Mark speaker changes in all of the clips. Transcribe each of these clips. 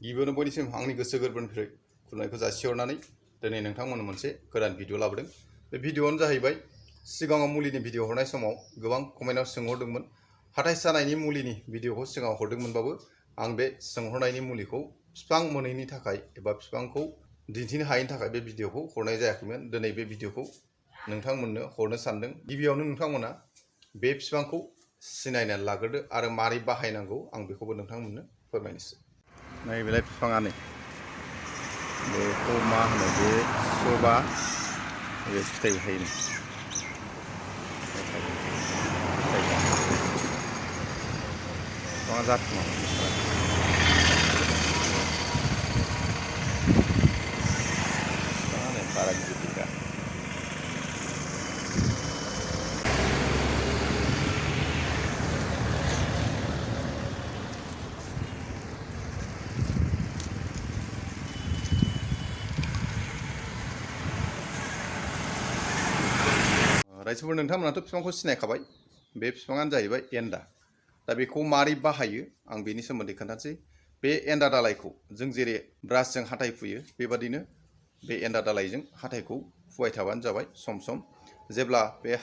Speaker 1: गिबियावनो बयनिसिम आंनि गोसो गोरबोनिफ्राय खुलुमनायखौ जासिहरनानै दिनै नोंथांमोननो मोनसे गोदान भिडिअ लाबोदों। बे भिडिअआनो जाहैबाय सिगाङाव मुलिनि भिडिअ हरनाय समाव गोबां कमेन्टआव सोंहरदोंमोन। हाथाइ सानायनि मुलिनि भिडिअखौ सिगाङाव हरदोंमोनबाबो आं बे सोंहरनायनि मुलिखौ बिफां मोनैनि थाखाय एबा बिफांखौ दिन्थिनो हायैनि थाखाय बे भिडिअखौ हरनाय जायाखैमोन। दिनै बे भिडिअखौ नोंथांमोननो हरनो सानदों। गिबियावनो नोंथांमोना बे बिफांखौ सिनायनानै लाग्रोदो आरो मारै बाहायनांगौ आं बेखौबो नोंथांमोननो फोरमायनोसै। नैबेलाय बिफाङानो बेखौ मा होनो, बे सबा बे फिथाइ थायो। बिफाङा जाथों बारा गिदिर गैया। रायजोफोर, नोंथांमोनाथ' बिफांखौ सिनायखाबाय। बे बिफाङानो जाहैबाय एन्दा। दा बेखौ मारै बाहायो आं बेनि सोमोन्दै खोन्थानोसै। बे एन्दा दालाइखौ जों जेरै ब्रासजों हाथाय फुयो बेबादिनो बे एन्दा दालाइजों हाथायखौ फुबाय थाबानो जाबाय सम सम। जेब्ला बे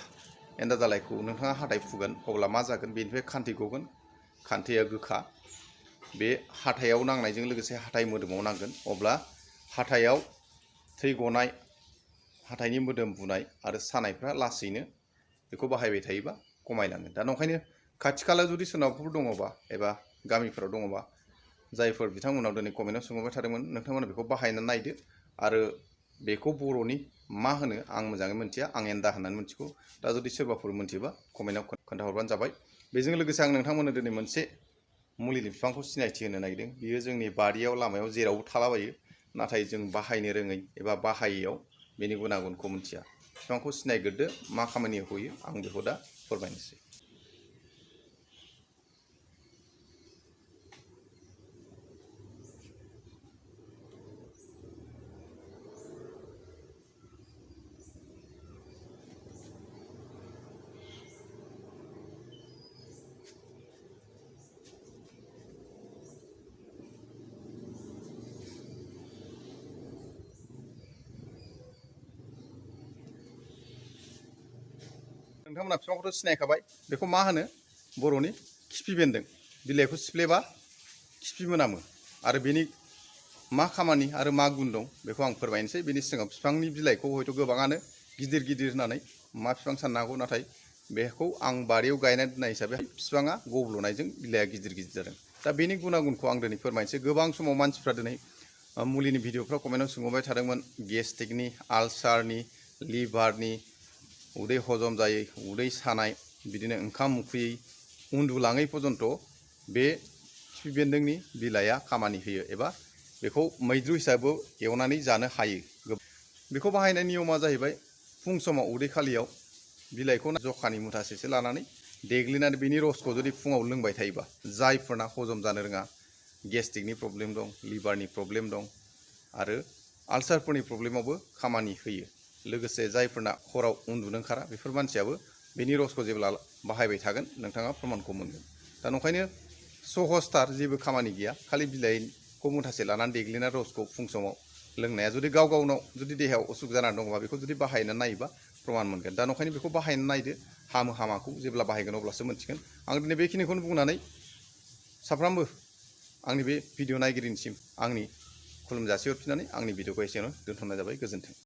Speaker 1: एन्दा दालाइखौ नोंथाङा हाथाय फुगोन अब्ला मा जागोन, बेनिफ्राय खान्थै गगोन। खान्थैया गोखा। बे हाथायाव नांनायजों लोगोसे हाथाय मोदोमाव नांगोन। अब्ला हाथायाव थै गनाय, हाथाइनि मोदोम बुनाय आरो सानायफ्रा लासैनो बेखौ बाहायबाय थायोबा खमायलाङो। दा नंखायनो खाथि खालायाव जुदि सोरनावबाफोर दङबा एबा गामिफोराव दङबा, जायफोर बिथांमोनाव दिनै कमेन्टआव सोंहरबाय थादोंमोन, नोंथांमोना बेखौ बाहायनानै नायदो। आरो बेखौ बर'नि मा होनो आं मोजाङै मिन्थिया, आं एन्दा होननानै मिन्थिगौ। दा जुदि सोरबाफोर मिन्थियोबा कमेन्टआव खोन्थाहरबानो जाबाय। बेजों लोगोसे आं नोंथांमोननो दिनै मोनसे मुलिनि बिफांखौ सिनायथि होनो नागिरदों। बियो जोंनि बारियाव लामायाव जेरावबो थालाबायो, नाथाय जों बाहायनो रोङै एबा बाहायैयाव बेनि गुनागुनखौ मिथिया। बिफांखौ सिनायग्रोदो, मा खामानियाव होयो आं बेखौ दा फोरमायनोसै। नोंथांमोना बिफांखौथ' सिनायखाबाय। बेखौ मा होनो, बर'नि खिफि बेन्दों। बिलाइखौ सिफ्लेबा खिफि मोनामो। आरो बेनि मा खामानि आरो मा गुन दं बेखौ आं फोरमायनोसै। बेनि सिगाङाव बिफांनि बिलाइखौ हयथ' गोबाङानो गिदिर गिदिर होननानै मा बिफां साननो हागौ, नाथाय बेखौ आं बारियाव गायनानै दोननाय हिसाबै बिफाङा गब्ल'नायजों बिलाइया गिदिर गिदिर जादों। दा बेनि गुनागुनखौ आं दिनै फोरमायनोसै। गोबां समाव मानसिफ्रा दिनै मुलिनि भिडिअफ्राव कमेन्टआव सोंहरबाय थादोंमोन, गेस्ट्रिकनि, आलसारनि, लिभारनि, उदै हजम जायै, उदै सानाय, बिदिनो ओंखाम उखैयै, उन्दुलाङै पर्यन्त बे खिफि बेन्दोंनि बिलाइया खामानि होयो एबा बेखौ मैद्रु हिसाबै एवनानै जानो हायो। बेखौ बाहायनाय नियमा जाहैबाय, फुं समाव उदै खालियाव बिलाइखौ जखानि मुथासेसो लानानै देग्लिनानै बेनि रसखौ जुदि फुङाव लोंबाय थायोबा, जायफोरना हजम जानो रोङा, गेस्ट्रिकनि प्रब्लेम दं, लिभारनि प्रब्लेम दं आरो आलसारफोरनि प्रब्लेमावबो खामानि होयो। लोगोसे जायफोरना हराव उन्दुनो ओंखारा, बेफोर मानसियाबो बेनि रसखौ जेब्ला बाहायबाय थागोन नोंथाङा प्रमानखौ मोनगोन। दा नंखायनो सहजथार, जेबो खामानि गैया। खालि बिलाइखौ मुथासे लानानै देग्लिना रसखौ फुं समाव लोंनाया, जुदि गाव गावनाव जुदि देहायाव असुख जानानै दङबा बेखौ जुदि बाहायनानै नायोबा प्रमान मोनगोन। दा नंखायनो बेखौ बाहायनानै नायदो। हामो हामाखौ जेब्ला बाहायगोन अब्लासो मोनथिगोन। आं दिनै बेखिनिखौनो बुंनानै साफ्रोमबो आंनि बे भिडिअ नायगिरिनिसिम आंनि खुलुम जासिहरफिननानै आंनि भिडिअखौ एसेयावनो दोनथ'नाय जाबाय। गोजोन्थों।